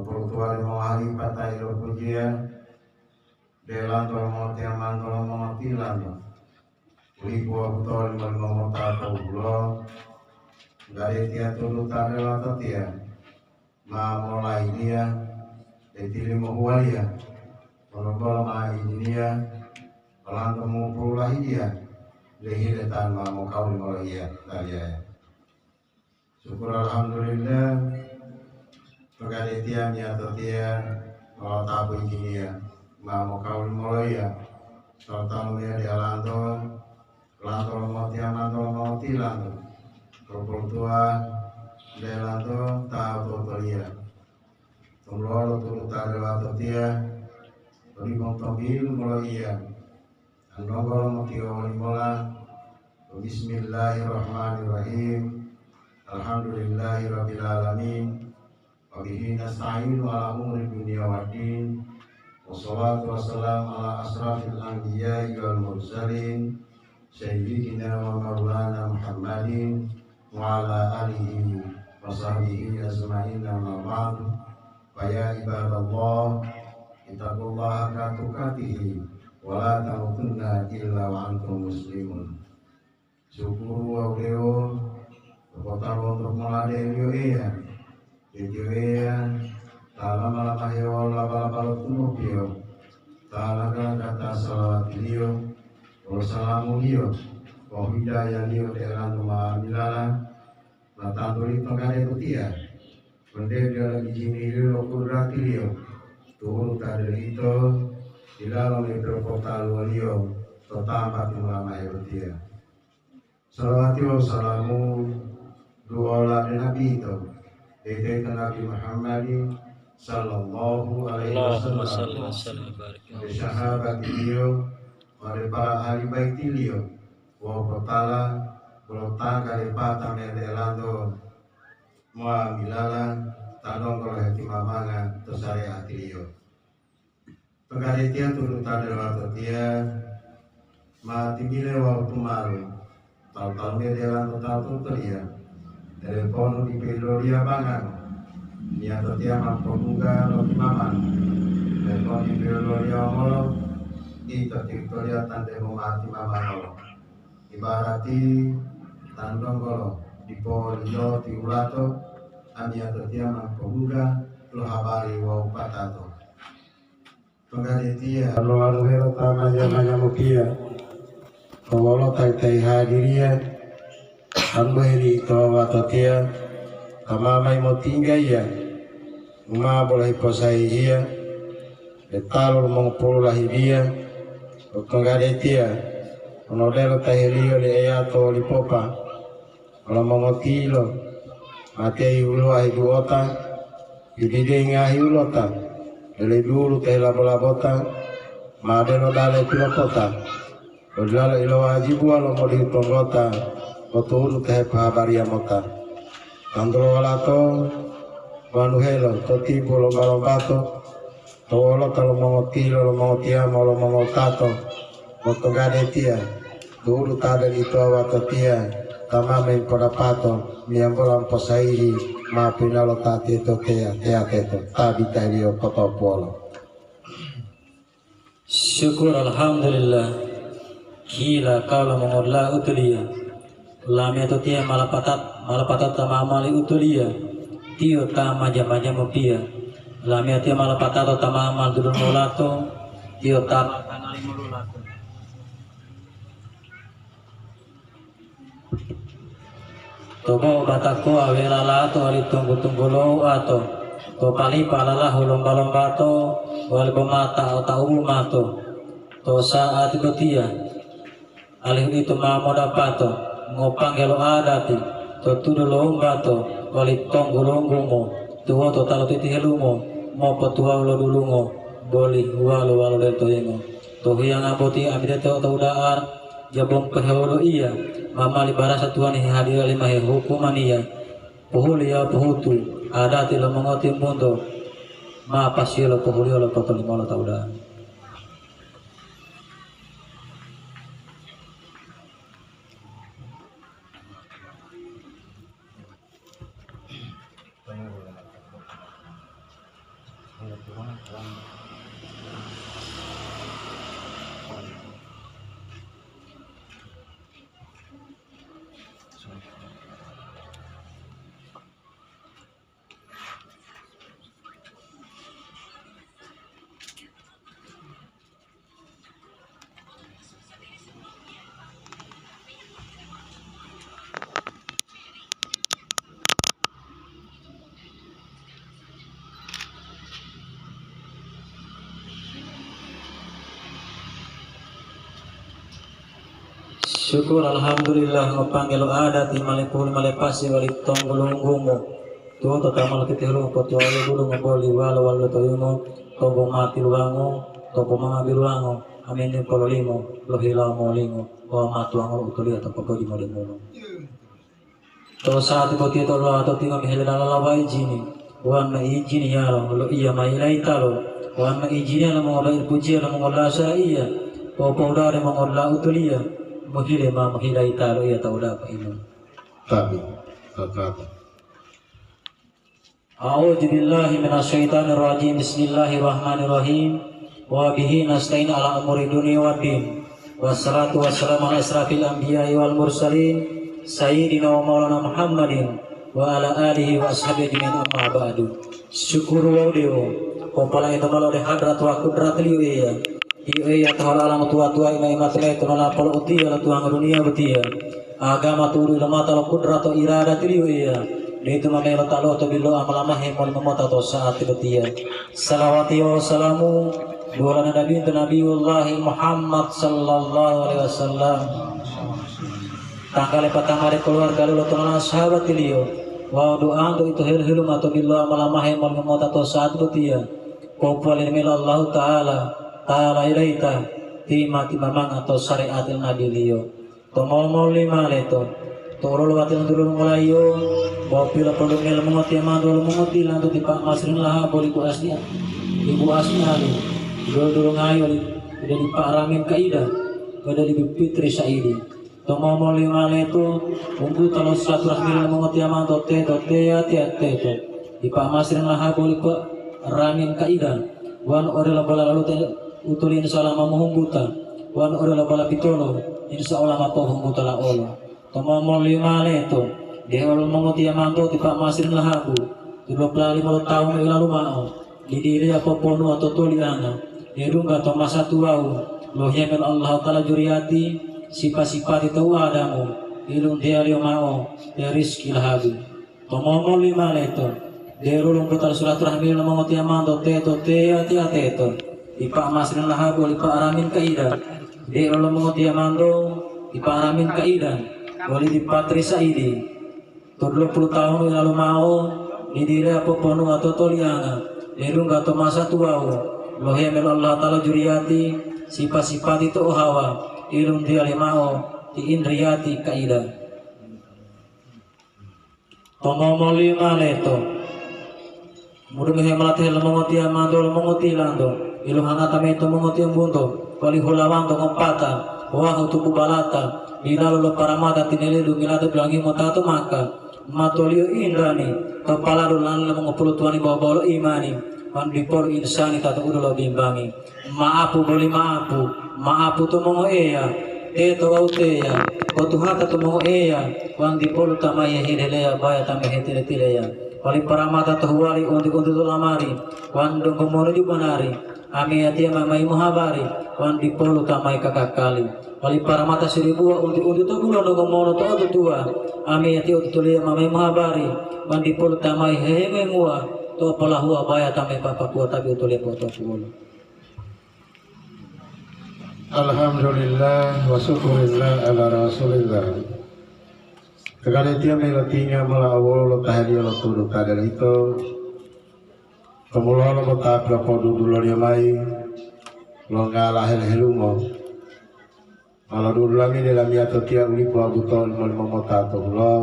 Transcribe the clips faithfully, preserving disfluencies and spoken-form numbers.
Pohutuwa limongoli patayi lo pujiya, delanto mongotiyamanto lo mongotilanto. Ulipu wabuto limo-limo mota to hulo, gade tiya tulu ta delototiya, ma molaidiya, de tilimohuwaliya, wonu bolo ma ijiniya, olanto mopululahidiya, lehile ta ma mokauli moloiya taliyaya. Syukur alhamdulillah, to gade tiya miyatotiya, ma lotapu ijiniya, ma mokauli moloiya, talu-talu meya diyalanto, lanto lomotiya manto lomotilanto, topoltuwa delanto ta totoliya. Tumulolo tulu ta delototiya, tolimo tombilu moloiya, andonggo lomotiyo wolimola, Bismillahirrahmanirrahim. Alhamdulillahirabbil alamin. Wa bihi nasta'inu ala umuri dunya waddin. Wassalatu wassalamu ala asrafil anbiya'i wal mursalin, sayyidina wa maulana Muhammadin wa ala alihi wa sahbihi ajma'in, amma ba'du. Fa ya ibadallah, ittaqullaha haqqa tuqatih wa la tamutunna illa wa antum muslimun. Syukuru wawu dewo lopotalo monto moladeliyo Eya. Detiyo Eya ta lama-lamahe wawu laba-laba lo tunupiyo, ta laga-lagata salawatiliyo wolo salamuliyo wawu hidayaliyo ode olanto nga'amilala, ma tantu lito gade botiya. Wonde diyalu ijiniliyo lo kudratiliyo, tuwulu ta dilito dilalo mepilopotaluwaliyo to tambati molamahe botiya. Salawati wawu salamu duola ode Nabi yito, deuwitoyito Nabi Muhammadin sallallahu alaihi Allahumma wasallam, shalli wa sallim wa barik alaihi. Ode sahabatiliyo, ode para ahli baitiliyo, wawu potala bolo ta galepata mele elanto nga'amilala ta donggo lohetimamanga to sareatiliyo. To gadetiya tuduta delototiya ma tibile wawu tumalu, talu-talu medelanto talu totoliya, teleponu dipo iloliya bangang, niyatotiya ma podungga lo timamang, teleponu dipo iloliya wongolo, ito titoliya tantebo ma timamangolo. Ibarati tandonggolo dipo lilo tiulato, amiyatotiya ma podungga lo habari wawu patato. Penggadetiya lo anuhelo ta manya-manya mopiya, to wolota ta hadiriya, amboheli to watotiya, ta ma mayi motinggaiya, ma bolo hiposahihiya, detalo lo mongopulu lahidiya, to penggadetiya, onodelo ta heliyo li Eya to lipopa, Wolo mongotilo, mateyi woluwo ahiduwota, yidide ngahiulota, lele dulu ta helabo-labota, ma odelo dale pilopota, odilalo ilowajibuwa lo modihu tonggota, potuwudu ta hepohabariya mota. Tantu lo walato, wanuhelo to tibu lomba-lombato, To wolota lo mongotilo, lo mongotiyamo, lo mongotato, lo to gadetiya, tu'udu ta delitowa watotiya, ta ma mepodapato, meyambola moposahihi, ma pinalo ta teto teya, teya teto, ta bitaliyo potopuwolo. Syukur, alhamdulillah. Kila kaula mongola utoliya. Lamiyatotiya malapatat-, malapatata mama li utoliya. Tiyo ta maja-maja mopiya. Lamiyatiya malapatato ta mama dulumolato. Tiyo ta matangali mololato. To bo'o batakowa welalato wali tunggu-tunggulou ato, to palipa lalahu lomba-lombato, wali bomata o taubu mato. To sa'ati botiya, alihu ito ma modapato, ngopangge lo adati, to tudu lo wumbato, wali tonggu-longgungo, tuwoto ta lotitihelungo, mopotuwawu lo dulungo, boli walo-walo detoyingo. To hiyanga boti amidete to uda'a, Jabong pehewo lo iya, ma mali barasa tuwani hehadira limahe hukumaniya, pohuliya pohutu, adati lo mongotimbunto, ma pasiyolo pohuliyo lo potolimolo ta uda'a. Syukur, alhamdulillah, ngopanggelo adati malipuhu malepasi wali tonggulunggumu. Tuwoto ta ma lotitihelungo potuwaliyo dulu ngoboli walo-walo to yungo, tombo mati luwango, tombo mama biluwango, amini pololimo, lohilawo molingo, wawu ma tuwango utoliya to pogoji molimulo. To sa'ati botiye to olato tinga mehele dalala wawu ijini, wonu ma ijiniyalo loiya ma yilayitalo, wonu ma ijiniyalo mongoda'a pujiya lo mongoda'a saiya, popodaha de mongoda'a utoliya, mohile ma mohilayitalo iya ta oda'a pa'imu. Tabi, kakata. A'udzubillahi minasyaitonirrajim. Bismillahirrahmanirrahim. Wa bihi nasta'in ala umuri dunya waddin. Wassalatu wassalamu ala asyrafil anbiya'i wal mursalin, sayyidina wa maulana Muhammadin wa ala alihi wa ashabihi ajma'in, amma ba'du. Syukuru wawu dewo popalae to mala ode hadrat wa kudratiliyo Eya. Tiyo Eya ta hola'a motuwa-tuwa'i ma-, mate-mate to nolapolo utiya lo tuwango duniya botiya. Agama tu'udu ilomata lo kudrat to iradatiliyo Eya, de'uwito ma melo ta loto bilo'a molamahe molimomota to sa'ati botiya. Salawati wawu salamu duwolana Nabi to Nabiyullahi Muhammad sallallahu alaihi wasallam. Tanggale patamade keluwarga lo tonulanga sahabatiliyo wawu du'anto ito helu-heluma to bilo'a molamahe molimomota to sa'ati botiya. Popowali mayi lo Allahuta'ala ta layilayita tima-timamanga to sare'ati lo nabiliyo. To momoli ma leto, to ololo watintu lolungolayiyo, bo pilopodungohe lo mongotiyamanto wolo mongotilanto ti Pak Masrin Lahabo li Bu Asni-, li Bu Asnali, dulu-dulungayi oli, ode li Pak Ramin Kaida, ode li Bu Fitri Saidi. To momoli ma leto, wungguta lo silaturahmi lo mongotiyamanto teto teya-teya teto, ti Pak Masrin Lahabo li Pak Ramin Kaida, wonu odelo bola lolute utoliyo insya Allah ma mohumbuta, wonu odelo bola pitolo, insya Allah ma pohumbutola olo. To momoli ma leto, de'u lo mongotiyamanto ti Pak Masrin Lahabu, dulopula limo lo tawu moilalu mao, didiliya poponuwa to tolianga, ledungga to masa tuwawu, lohiyame lo Allahuta'ala juriyati, sipa-sipati to u Adamu, ilunteyaliyo mao te Rizki Lahabu. To momoli ma leto, deu lulumbuta lo silaturahmi lo mongotiyamanto teto teya-teya teto, ti Pak Masrin Lahabu oli Pak Ramin Kaida, deu lo mongotiyamanto ti Pak Ramin Kaida, oli ti Patri Saidi. To dulopulu tahun u yilalu mao, didile poponuwa to tolianga, ledungga to masa tuwawu, lohiyame lo Allahuta'ala juriyati, sipa-sipati to ohawa, ilunteyali mao ti Indriyati Kaida. To momoli ma leto. Mudungohe molatiya lo mongotiyamanto lo mongotilanto, ilohangata mayi to mongotiyombunto, poli hulawanto ngompata, wawu tubu balata, dilalu lo paramata tineli dungilata dulangi mota to Maka, matoliyo indrani, to paladu lani lo mongopulu tuwani bobo lo imani, wawu dipolu insani ta to udu lo bimbangi. Maapu boli maapu, maapu to mongoeya, teto wawu teya, potuhata to mongoeya, wawu dipolu ta ma hehileleya baya ta ma hetile-tileya. Wali paramata to huwali unti-unti to lamari, wawu donggo monuju banari, amiyatiya ma mayi mohabari, wawu dipolu ta mayi kakakali. Wali paramata siribuwa unti-unti to bulono ngomono to otutuwa, amiyatiya otutuliyo ma mayi mohabari, wawu dipolu ta mayi hehenguwa to polahuwa baya ta mayi papakuwa tabi u to lepo to tuwolo. Alhamdulillah, wa syukurillah ala Rasulillah. Takaletiya melotinga mola awolo lo tahadiya lo tudu ta dalito, tomulolo mota pilopoduduloliyo mayi lo ngala helu-helumo. Ma lodudu lami de lamiyatotiya u lipu wabuto limo-limo mota to hulo,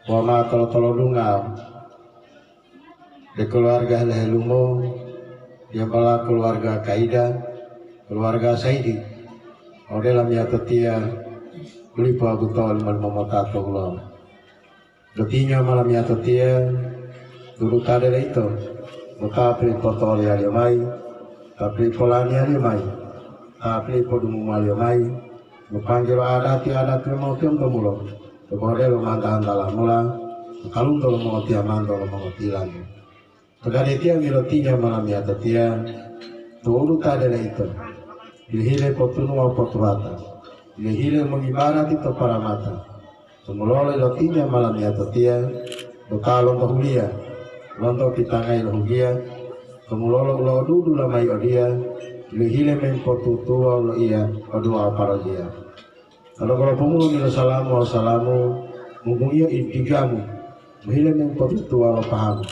wawu ma tolo-tolodunga. De keluarga helu-helumo, diyambola keluarga Kaida, keluarga Saidi, ode lamiyatotiya u lipu wabuto limo-limo mota to hulo. Lotinga ma lamiyatotiya, turuta de leito. Bo ta piloipotoliyaliyo mayi, ta piloipolaniyaliyo mayi, ta piloipodumumaliyo mayi, mopanggilo adati-adati lo motiyombunto mulo, to bode lo manta-mantala mola, to kalunto lo mongotiyamanto lo mongotilanto. To gadetiya milotiya ma lamiyatotiya, tu'udu ta dele ito, pilohile potunu wawu potuwata, pilohile mongibarati to paramata. Tumulolo ilotiya ma lamiyatotiya, bo ta lonto huliya, lonto pitangayi lo hugiya, tumulolo u lo'odudu lamayi odiya, pilohile mengpotutuwa loiya oduwa o parojiya. Odonggo lo pungulu milo salamu wawu salamu, mungguiyo intigamu, mohile mengpotutuwa lo pahamu.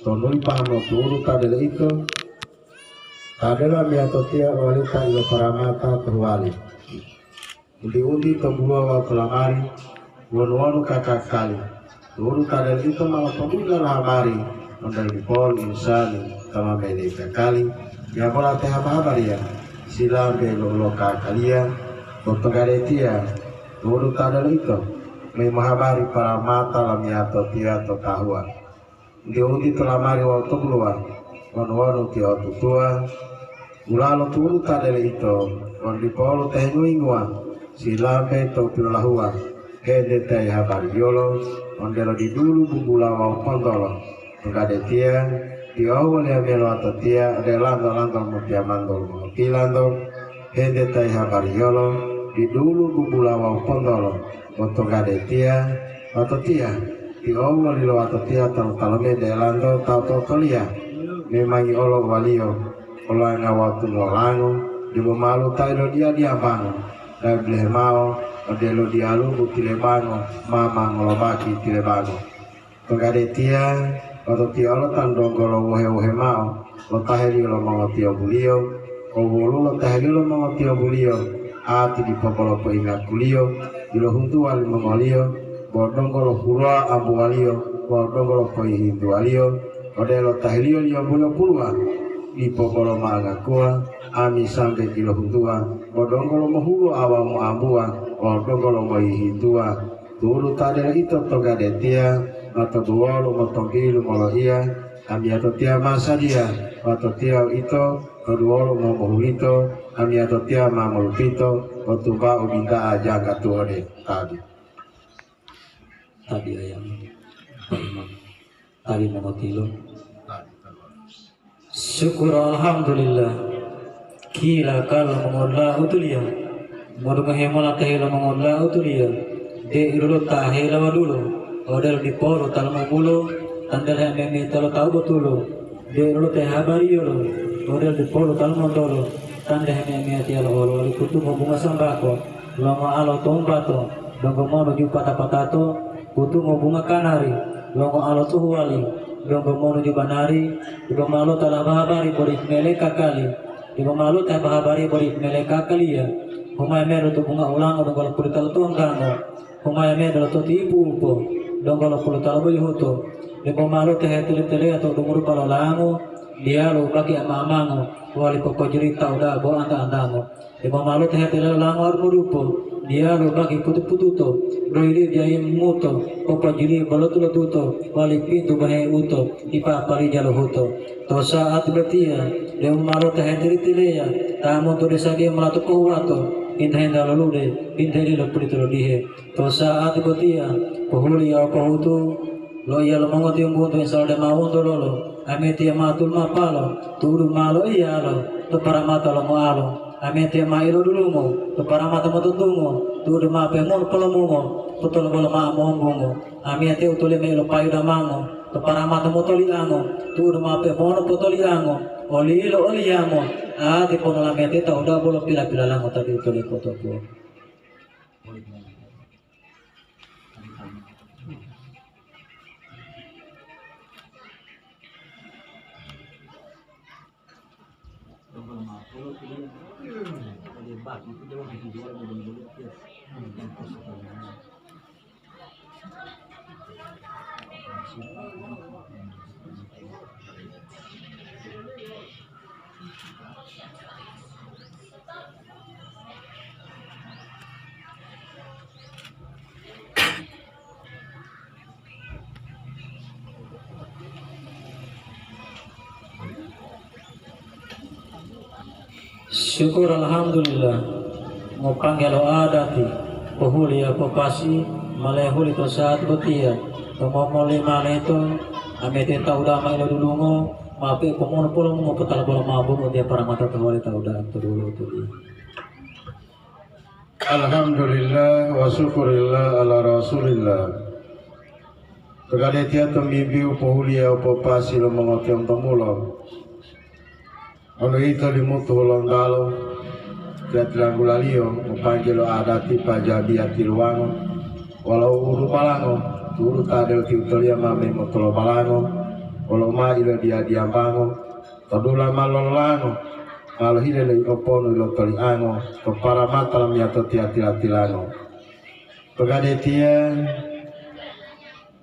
Tonuli pahamu lo tu'udu ta dele ito, ta dela miyatotiya owali ta iloparamata to huwali. Unti-unti to buluwa wawu to lamari, wonu-wonu kakakali. Tu'udu ta dele ito ma lopodungga lo habari, monto dipo insani ta ma mele kakali, yamola te haba-habariya, silambe lo ulokakaliya, bo to gadetiya, tu'udu ta dele ito, me mohabari paramata lamiyatotiya to tahuwa. Nde uwito lamari wawu to buluwa, wonu-wonu tiyo tutuwa, bulalo tu'udu ta dele ito, wonu dipolu ta henyuwinguwa, silambe to pilolahuwa, hente tayi habariyolo, ontelo didulu bubula wawu pontolo. To gadetiya, tiyo woliya melo watotiya ode lanto-lanto motiyamanto lo mongotilanto, hente tayi habariyolo, didulu bubula wawu pontolo. Bo to gadetiya, watotiya, tiyo woli lo watotiya talu-talumede elanto ta oto-otoliya, memangi olo uwaliyo, olanga wawu tumolango, debo malu ta ilodiya-diya bango, dabo bilohe mao, odelo diyalubu tilebango ma mangolobaki tilebango. To gadetiya, watotiya olo ta donggo lo wohe-wohe mao lo taheliyo lo mongotiyombuliyo, wawu woluwo lo taheliyo lo mongotiyombuliyo, ati dipo bolo poyingakuliyo, yilohuntuwa limongoliyo, bo donggo lo huloa ambuwaliyo wawu donggo lo poyihintuwaliyo, odelo taheliyo liyombulo puluwa, dipo bolo ma'angakuwa, ami sambe yilohuntuwa, bo donggo lo mohuloa wawu moambuwa wawu donggo lo moyihintuwa. Tu'udu ta delo ito to gadetiya, ma to duwolo motombilu moloiya, amiyatotiya ma sadiya, watotiya uwito to duwolo momohulito, amiyatotiya ma molupito, otumba'u binta'a jangga tuwode. Tabi. Tabi ayam. Tabi mongotilo. Syukur alhamdulillah. Kila kala mongola utuliya. Modungohe mola tahila mongola utuliya. De ilulo ta hela wadulo. Odelo dipolo tala mobulo. Tandele meme talo tawu botulo. De ilulo te habariyolo. Odelo dipolo tala montolo. Tande meme tiyalo olo likutu mobunga sambako. Longoalo tombato. Donggo mono ju pata-patato. Kutu mobunga kanari. Longoalo tuhuwali. Donggo mono ju banari. Debo malo ta laba habari boli mele kakali. Debo malo ta laba habari boli mele kakaliya. Humaya mero to bunga ulango donggo lo pulita lo tonggango. Humaya mero to tipu upo donggo lo pulita lo boyuhuto. Debo malo ta hetele-teleya to dunguru palolango. Diyalu baki ama-amango wali popojurita uda'a bo anta-antango. Debo malo ta hetele lango aru modupo, diyalu baki putu-pututo, doyiliyo diyayi muto, popojiliyo bolotu-lotuto, wali pintu bohe uto, dipa palija lohuto. To sa'ati botiya, debo malo ta hetele-teleya, ta monto desadiya molato pohuwato, hinta-hinta lolude, hinta dila pulito lodihe. To sa'ati botiya, pohuliyo pohutu, loiya lo mongotiyombunto insya Allah dema wonto lolo, amiyatiya ma tulumapalo, tu'udu ma loiyalo, to paramata longoalo, amiyatiya ma ilodulungo, to paramata mototungo, tu'udu ma pemonu polomungo, potolobolo mao mombungo, amiyatiya utoliya ma ilopayu damango, to paramata motoliango, tu'udu ma pemonu potoliango, olilo oliyamo, ati pono lamiyatiya ta oda'a bolo pila-pilalango ta diutoliya potobuwa. Syukur alhamdulillah, ngopangge lo adati, pohuliya popasi, malehuli to saat botiya, to momoli maleto, amete tawu dama ilodulungo, mape pomonu polomu ngopotala bolo mabungo dia paramata to wali tawu dama to dulo to dia. Alhamdulillah wa syukurillah ala rasulillah. To gadetiya tomimbihu pohuliya popasi lo mongotiyombu mulo. Wonu ito limutu Hulontalo, tiya-tilanggulaliyo mopanggilo adati pajabiya tiluwango, walau ulu balango, tulu ta delo tiutoliya ma memotolobalango, wolo ma ilodiya-diyambango, to dula ma lololango, ma lohile loi oponu ilotoliango, to paramata lamiyatotiya tila-tilango. To gadetiya,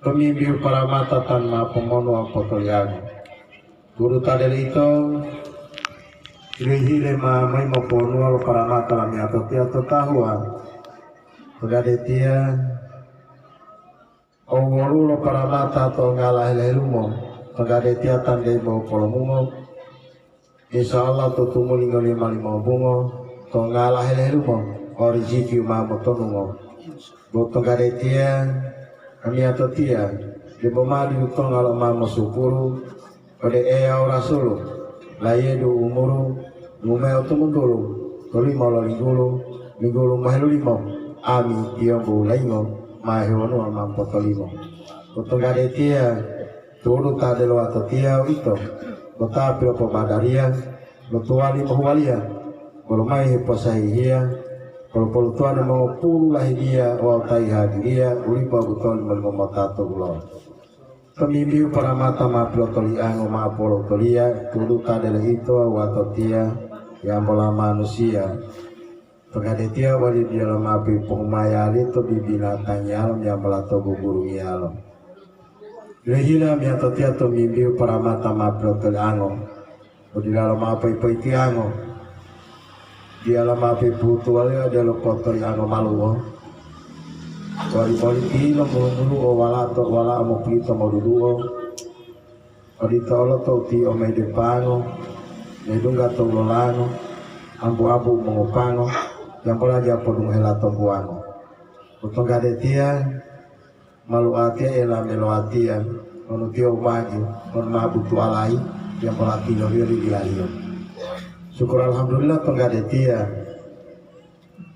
tomimbihu paramata tan ma pomonu wawu potoliango. Tulu ta delo ito, hile-hile ma mayi moponuwa lo paramata lamiyatotiya to tahuwa. To gadetiya, owolulo paramata to ngala helehelumo, to gadetiya tandebo polomungo. Insya Allah to tumuli ngolima limobungo, to ngala helehelumo, o riziki ma motonungo. Bo to gadetiya, amiyatotiya, debo ma dilutonga lo ma mosukuru, ode Eya o Rasulu, layedu umuru, lumeo tumuntulu, tolimo lolinggulu, linggulu mohelulimo, ami tiyombu layingo ma hewoluwa ma potolimo. Bo to gadetiya, tulu ta delo watotiya uwito, bo ta pilopobadariya, lo tuwali mohuwaliya, bolo mayi heposahihiya, polu-polutuwani mongopulu lahidiya wawu ta yihadiriya u lipu butoli molimo mota to bulowa. Tomimbihu paramata ma pilotoliango mao polotoliya, tulu ta delo ito wawu watotiya, yambola manusiya. To gadetiya wali diyalo ma pipohumayali to bibinatangiyalo meyambola to guburungiyalo. Lohila meyatotiya tomimbihu paramata ma pilotoliango, bo dilalo mao poi-poitiyango. Diyalo mao piputuwaliyo odelo potoliango maluwo. Wali boli tilo mulu-muluwo walato, walao mopulito moduduwo. Odito olo tou tiyo medepango, medungga to ulolango, ambu-ambu u mongopango, yambola diya podungohe latombuwango. Bo to gadetiya, maluatiya ela meloatiya, wonu tiyo ubangi, wonu ma butuwalayi, yambola tiloliyo liliyaliyo. Syukur alhamdulillah to gadetiya.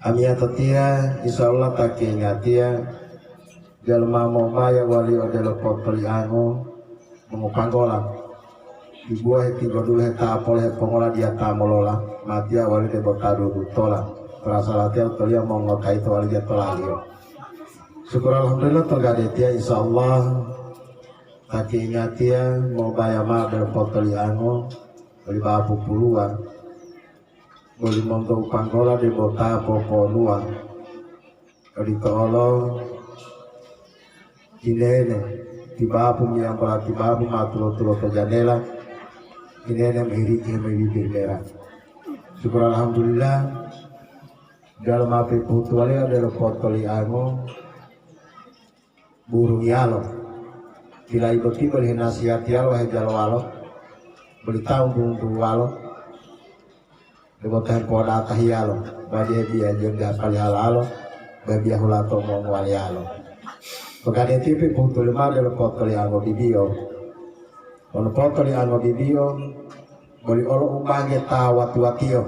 Amiyatotiya, insya Allah ta kengatiya, jalma momaya wali odelo potoliango mongopanggola. Dibuwa hetinggodulu hetapolo hepongola diyata molola, matiya wali debo ta dudutola. Terasa latiya utoliya mongotayi to wali jatolaliyo. Syukur alhamdulillah to gadetiya, insya Allah ta kengatiya mobaya mao odelo potoliango oli bapupuluwa. Boli monto u panggola debo ta poponuwa. Odito olo, tinene, tibabu meyambola tibabu ma tulo-tulo to janela, tinene mohiriki hemebibir mera. Syukur alhamdulillah, dalo ma piputuwaliyo odelo potoliango, burungiyalo. Tilayi boti boli henasiyatiyalo wahe jalowalo, boli tawu buntuwalo, debo ta hepodata hiyalo, badiya biya jenda pali halalo, babiya hulato mongoaliyalo. Pogade tipi putu limade lo potoliango bibiyo. Wonu potoliango bibiyo, boli olo u bangge ta wati-watiyo.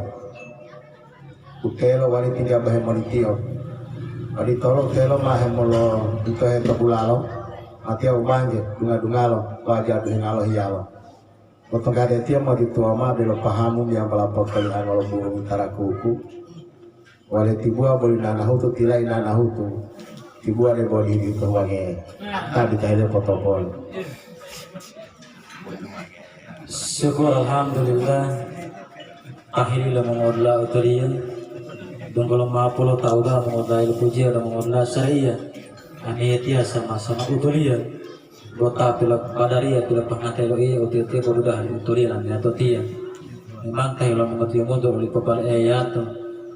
Utelo wali tingga bohe molitiyo. Oditolo utelo ma hemolo bitohe to bulalo, matiya u bangge, dunga-dungalo, waja duhengalo hiyalo. Bo to gadetiya modituwa mao delo pahamu meyambola potoliango lo burungi tarakuku. Wale tibuwa boli nanahutu tilayi nanahutu, tibuwa de boli ditu wange tabi tahile potopoli. Syukur alhamdulillah. Tahili lo mongodula utoliya. Donggo lo mapulo tawu da'a mongodula lo pujiya lo mongodula sariya. Amiyatiya sama-sama utoliya. Bo ta pila badariya pila pangate lo iya utiye-tiye bo dudaha li utoliya lamiyatotiya. Memang ta hilo mongotiyo monto oli popale eyato,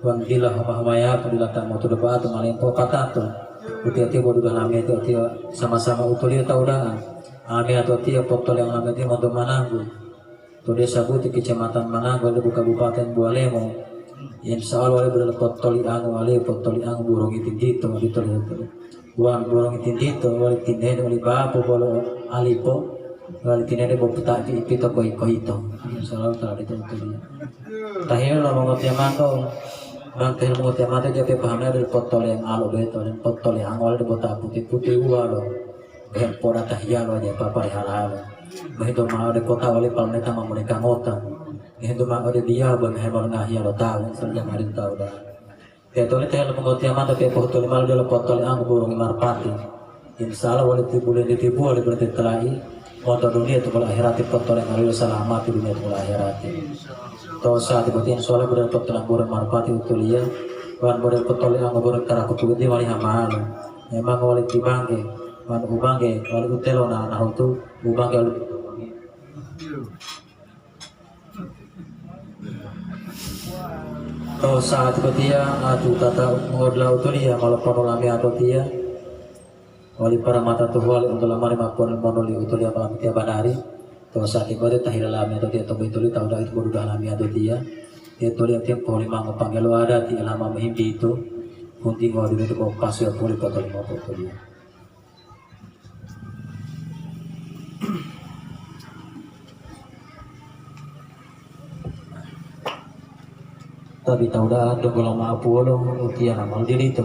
wang dila homa-homayato dila ta motudo ba'ato malimpo patato. Utiye-tiye bo dudaha lamiyatiya utiya sama-sama utoliya tawu da'a. Amiyatotiya potoliango lamiyatiya monto Mananggu. To Desa Buti, Kecamatan Mananggu, Lebu, Kabupaten Bualemo. Insya Allah wale bolo potoliango wale potoliango burungi tintito wale tolito. Wan burungi tintito wale tinene oli bapo bolo alipo wale tinene bo pita ipi ito koi koito. Insya Allah taala itu betul. Tahil lo mongotiamanto bang tahil mongotiamanto dia pe paham ada potoliang alo beto dan potoliango wale bota putih-putih uwa lo. Hempoda tahiyalo aja papa di halalo. Behitu ma ode kota wali palmeta mamulika ngota. Behitu ma ode dia bo mehemol ngahia lo tawu, serja mari tawu dah. Tetole teh lo mengoti amanta pe pohutu lima lo delo potole anggo burung marpati. Insya Allah wali tibule di tibu wali berarti telai. Moto dunia itu mula akhirat potole ngalo salamati dunia itu mula akhirat. To saat itu insya Allah berarti potole anggo burung marpati utulia. Wan berarti potole anggo burung tarakutu di wali hamalo. Memang wali tibangge. Wan ubange wali utelo na nahutu ubange wali. To saat botiya atu tata mongodula utoliya ma lopono lami atotiya wali paramata to huwali untu lamari ma pon monoli utoliya ma lamitiya banari. To saat botiya tahila lami atotiya to boyitoli tawu da'a itu bodudaha lami atotiya. Tiya toliya tiya poholimango panggelo adati alama mohimbi itu huntingo dulu to pasi poli potolimo potoliya. Tabi tauda'a donggo lo ma'apuwolo utiya namalo dilito.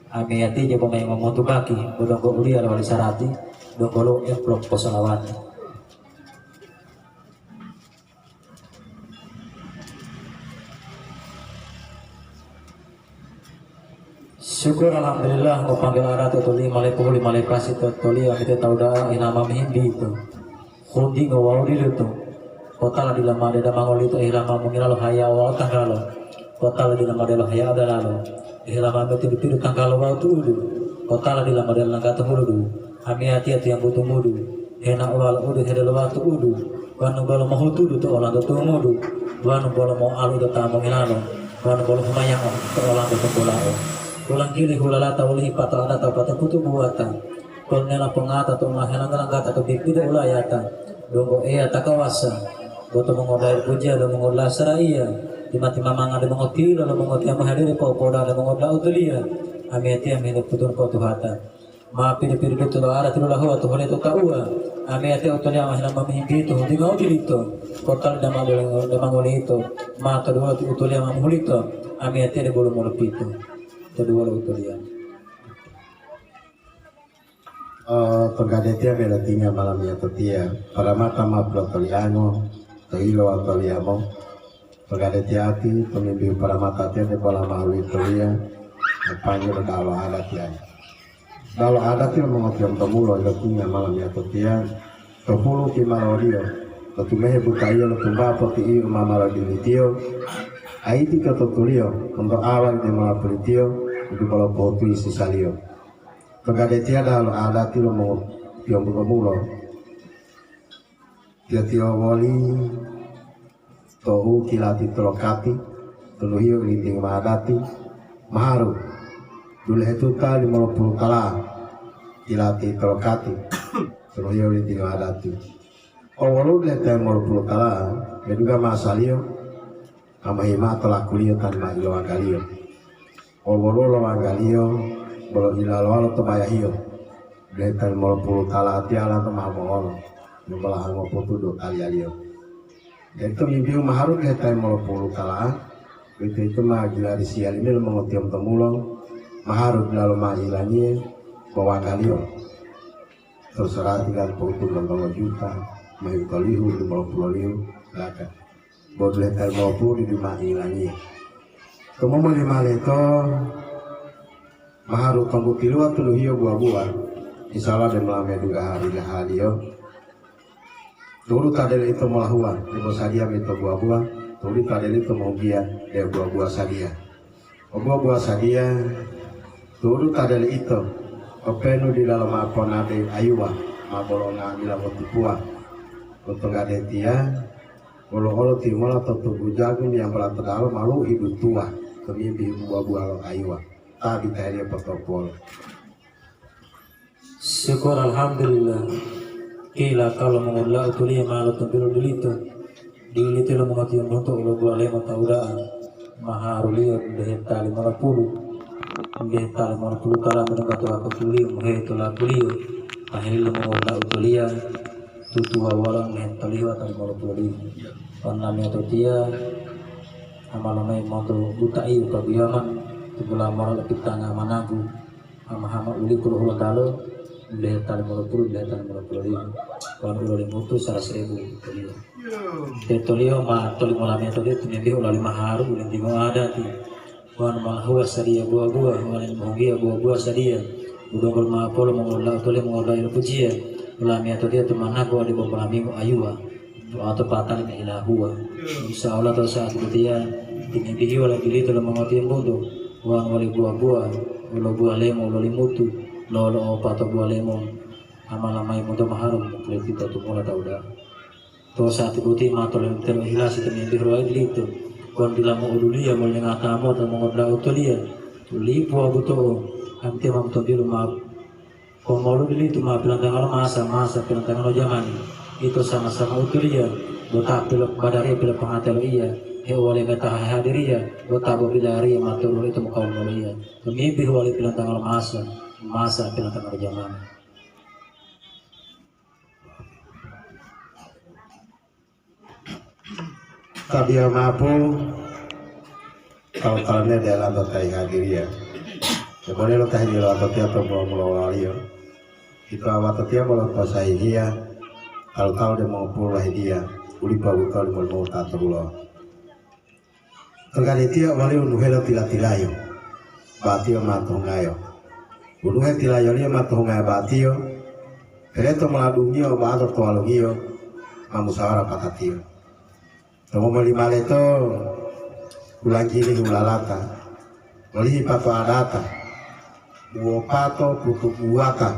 Amiyatiya jobo mayi momutu baki, bo donggo uliya lowali sarati, donggo lo emplop posalawati. Syukur alhamdulillah, mopanggil adati to lima lepuhu lima lepasi to toliya mite tauda'a ilama mihimbi to. Huntingo wawu diluto. Kotala dila made damangolito ilama mungilalo hayawa wawu tanggalo. Kotala dila made lo hayawa dalalo. Ilama metidu-tidu tanggalo wawu tu'udu. Kotala dila made langgato huludu. Amiyatiya tiyambu tumudu. Hena uwalo udu hedelowa tu'udu, wanu bolo mohutudu to olanto tumudu, wanu bolo moalu to ta mongilalo, wanu bolo humayao to olanto topolao. Ulanggili hulalata wolihi pato adata pata putu buwata, polnela pongata to mahelangga-langgata to bibide ulayata, donggo Eya ta kawasa, boto mongodayi pujiya lo mongodula Sara'iya, timati-mamanga de mongotilo lo mongotiyamu hadiri po'opoda lo mongodula utoliya, amiyatiya mihile putun potuhata. Ma pidu-pidu dutu lo arati lolahuwa to hole to tauwa. Amiyatiya utoliya ma hilama mihimbi to huntinga u dilito. Kota li dama-, damangolito. Ma to duwolo ti utoliya ma muhulito. Amiyatiya de bolo molopito. To duwolo utoliya. Oh, to gadetiya melotinga malamiyatotiya. Paramata ma pilotoliango. To ilo watoliamo. To gadetiyati, tomimbihu paramatatiya debola ma'o uwitoliya, mopanggilo da'a lo adatiya. Da'a lo adati lo mongotiyombu-Liyo ilotinga malamiyatotiya, to hulu timaloliyo, to tumehe butayiyo lo tumba poti'iyo u ma malodilitiyo, ayiti to totuliyo, monto awa ide mola pulitiyo, u dipo lopohutuyi sisaliyo. To gadetiya da'a lo adati lo mongotiyombu-Liyo, tiyo-tiyo woli to u kilati tolokati, tuluhiyo ilintingi ma'adati, maharu, dulehe tuta limolopulu tala, kilati tolokati, tuluhiyo ilintingi ma'adati. Owoluwo dulehe ta limolopulu tala, medungga masaliyo, ambahi ma'o tolakuliyo tani ma ilowanggaliyo. Wolo-woluwo lo wanggaliyo bolo ilalowalo to bayahiyo, deheta limolopulu tala'a tiyala to ma'o mo'olo, lombolaha ngopotu do taliyaliyo. Deli tomimbihu maharu deheta limolopulu tala'a, uwito-yito ma gilarisiya lime lo mongotiyombunto mulo, maharu dilalo ma ilangiye bo wanggaliyo. Terserah tinggal pohutu lontongo juta, mahiu tolihu limolopulolihu, laka. Bo dulota limo'o pulu didu mao ilangiya. Tumumuli mao leto, maharu tonggu tiluwa tuluhiyo buwa-buwa, insya Allah deu mola medungga hari lahaliyo. Tulu ta deli ito molahuwa, debo sadiya mito buwa-buwa, tulu ta deli ito mohugiya, deu buwa-buwa sadiya. Obuwa-buwa sadiya, tu'udu ta deli ito, openu dilalo mao ponade ayuwa ma bolo nga'amila motutuwa. Bo to gadetiya, wolo olo timola to tu'udu jagung meyambola to dalalo ma lo'u hidutuwa tomimbihu buwa-buwa lo ayuwa ta bitaheliyo potopolo. Syukur alhamdulillah. Kila kalo mongodula'u tuliyo ma lotontulu dulito. Dulito lo mongotiyombunto u lobuwalemo ta uda'a. Maharuliyo dudeheta limolopulu, dudeheta limolopulu tala menunggato wakutuliyo muhe tolakuliyo, tahili mongowala'u toliya, tutuwa wolo dudeheta liyo ata limolopulu liyo. Onnamiya totiya, amalo mayi monto butaiyo pabiyaman, tubula mora lopitanga managu, hama-hama ulipu lo Hulontalo, dudeheta limolopulu, dudeheta limolopulu liyo, wonu ulo limutu sarasebu toliyo. Tetoliyo ma tolimo lamiya toliyo, timimbihu loli maharu ulintingo adati. Wonu malahuwa sadiya buwa-buwa, wonu mohunggiya buwa-buwa sadiya, budonggo lomapolo mongololao toliyo mongololai lo pujiya, lamiya toliyo tumanago ode bombolamingo ayuwa, wato patali mohilahuwa. Insya Allah to saat botiya, timimbihiyo lagi lito lo mongotiyombunto, wonu wali buwa-buwa, wolo buwa lemo loli mutu, lolo opato buwa lemo, amala mayi monto maharu mopulopita tumula ta uda'a. To saati boti ma tolentelo ihilasi tomimbihu lowali lito, wawu dila mo'oduliya moli ngata mota mongodula'a otoliya, lipu wawu buto'o, amitiye ma motombilu ma pomoluli litu ma pilantangalo masa, masa pilantangalo jamani. Ito sama-sama utoliya, bo ta pilo-, badariya pilopongate lo iya, heuwaliya meta hehadiriya, bo ta bobilariya ma turu ito mokawumoliya. Tomimbihu wali pilantangalo masa, masa pilantangalo jamani. Tabiya mapu, tawu-tawuliyo dila to ta yihadiriya. Deboliyo lo ta hidilo watotiya to mulo-mulowaliyo. Ito watotiya bolo to sahihiya, talu-talu de mongopulu lahidiya, ulipa buto limolimu ta to hulo. To gadetiya waliyo unuhelo tila-tilayo, batiyo ma tohungayo. Unuhe tilayoliyo ma tohungayo batiyo, peleto moladungiyo obato to walungiyo ma musawara patatiyo. To momoli maleto ulanggili hulalata, olihi pato adata, uwopato putu uwata,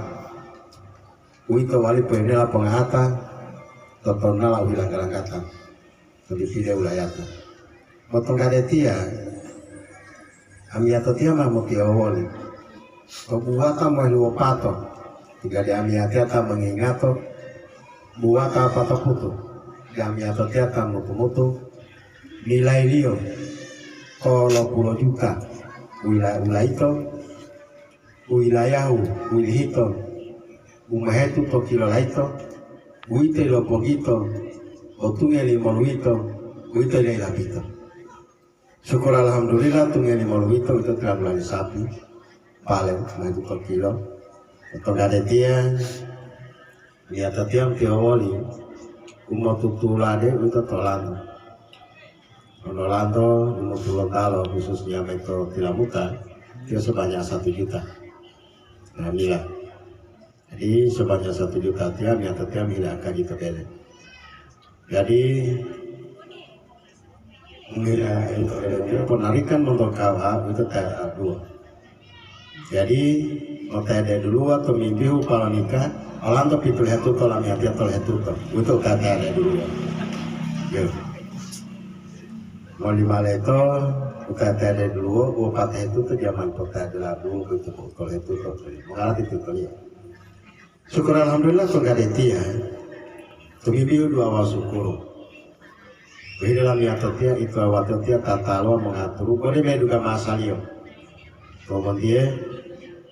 uwito wali poyinela pongahata to tonala u hilangga-langgata. To bibide ulayata. Bo to gadetiya, amiyatotiya ma motiyowoli. To buwata moheluwopato, ti gade amiyatiya ta mongingato, buwata patoputu, ti amiyatotiya ta mutu-mutu, nilayiliyo kolopulo juta, wila-, ulayito, u yilayahu, u yilihito, u mohetu to kilo layito, uwito ilopogito, o tunge limoluyito, uwito iloilapito. Syukur alhamdulillah, tunge limoluyito uwito tilanggula li sapi, pale, mohetu to kilo. To gadetiya, Niyatatiya motiyowoli u motutulade uwito to olanto. Wonu olanto dumutu lontalo, khususnya mayi to Tilamuta, tiyo sebanyak satu juta. Nga'amila. Jadi, sebanyak satu juta tiya niyatatiya mohile angkaji to bele. Jadi, Ponarikan monto K U H uwito T R A dua. Jadi, motayade duluwo tomimbihu palanika, olanto pitu lehetuto lamiyatiya to lehetuto. Uwito u T R A duluwo. Yo. Moli maleto, u T R A duluwo, u wopatahetuto jamani potayade laduwo, uwito u to lehetuto. Mongarati titoliyo. Syukur alhamdulillah to gadetiya, tomimbihu du'a wawu sukuru. Wehile lamiyatotiya, ito watotiya tatalo mongaturu, bode medungga masaliyo. Tomontiye,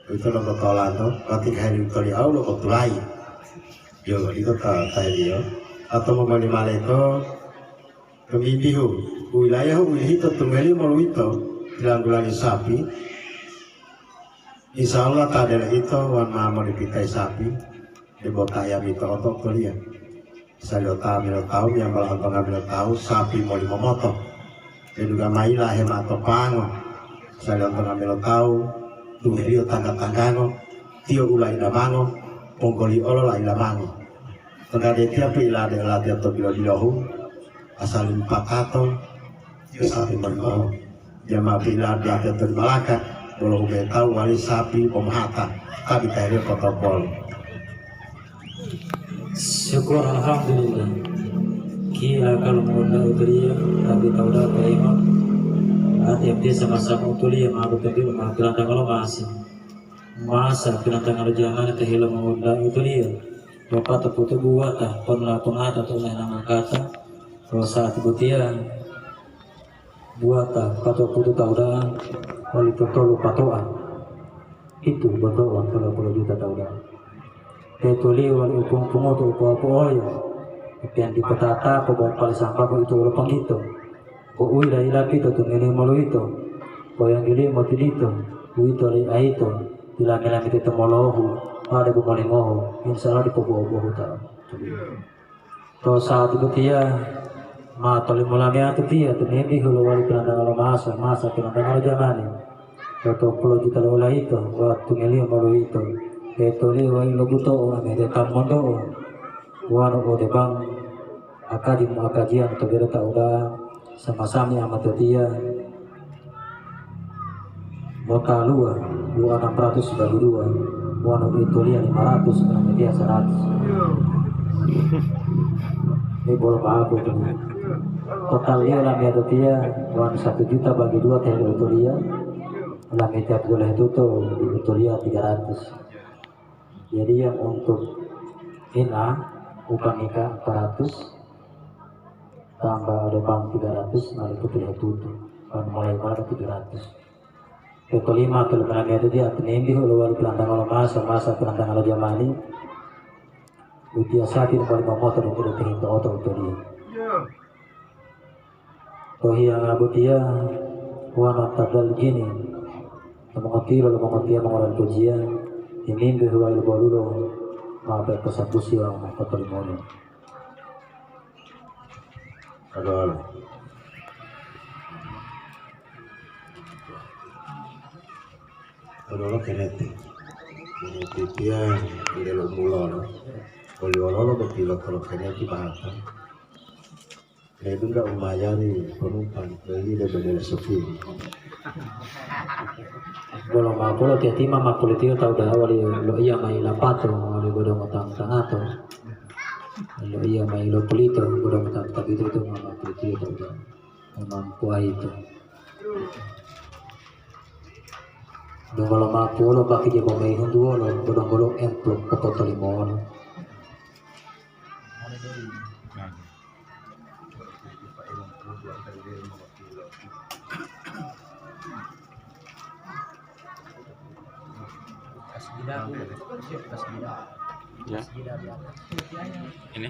ito lototolanto, wati kaheli toli'au lo otulayi. Yo, ito ta-, taheliyo. Atau momoli maleto, tomimbihu, wilayahu wilihito tumeliyo moluwito, tilanggulali sapi, Insya Allah ta delo ito wonu ma modepitayi sapi, debo ta yamito oto-otoliyo. Saliyo ta milotawu meyambola ontonga milotawu sapi molimomoto. Ledungga mayi lahe mao to pango. Saliyo ontonga milotawu, tungeliyo tangga-tanggango, tiyo ula idamango, ponggoli olo la idamango. To gadetiya piilade olatiya to bilo-bilohu, asali mopatato, tiyo sapi molimomoto. Jama piladate to Malaka, bolo humetau wali sapi pomohata, tabi taheliyo potopol. Syukur alhamdulillah. Kila kalu munda uturiya, tabi tauda paima. Ati abdi sama-sama uturiya, ma betul ma pilantangalo masi. Masa pilantangalo jamani tahilo munda uturiya. Bapak teputu buwata, pon lapongata to nangakata. Kalau saat butiya, Buata pato putu tauda'a, wali totolu patoa, itu boto'o tolopolo juta tauda'a. Tetoliyo wali upung-pungutu upo'o-po'oyo, piyanti potatapo bo pali sampako itu wolo panggito. Bo u yila-yilapito tungeliyo moloyito, poyanggiliyo motilito, uwito lei ayito, tilami-lami teto molohu, ode bu molingohu, insya Allah dipobuwa-buwahu ta. To sa'ati botiya, ma tolimo lamiyatiya tomimbihu lowali pilantangan lo masa, masa pilantangan lo jamani. Totopulu juta lo layito, wawu tungeliyo moloyito, tetoliyo wayi lo buto'o, amede ta mondo'o, wonu ode bank, akadi muakajiya to bele ta uda'a, sama-sami amatotiya, motaluwa, dua enam ratus bagi dua, wonu uwitoliya lima ratus, amatotiya seratus. Ini bolo ma'apu tu. Totalliyo lamiyatotiya, wonu satu juta bagi dua teh uwitoliya, lamiyatiya tudulo hetuto, uwitoliya tiga ratus. Jadi yang untuk ina, upang ika empat ratus, tambah ada bank tiga ratus, malah itu tidak tutup. Kan mulai malah tiga ratus. Yang kelima, kalau menangnya itu dia penimbi, kalau wali pelantang kalau masa, masa pelantang kalau jamani, utia sakit, kalau mau motor, itu udah tinggi oto, itu dia. To hiyanga botiya, wonu ta daljini, to mongotilo lo mongotiya mongolan pujiya, timimbi huwayi lo bolulo, ma peposabusi wawu ma potolimolo. Odolo. Odolo keneti. Keneti tiya, ndelo mulolo. Oli ololo botilo kolo keneti bahasa. Ledungga umayari penumpang lagi de bedele supir. Bolo mapolo tetima mapulitiyo tawu da'a wali loiya mayi lapato wali godongo tang-tangato. Loiya mayi lopulito godongo tang-tangito itu ma mapulitiyo tawu da'a. Mamampuwa itu. Donggo lo mapolo baki jebo mayi huntuwolo, godonggolo emplok popotolimolo. Ya. Ini.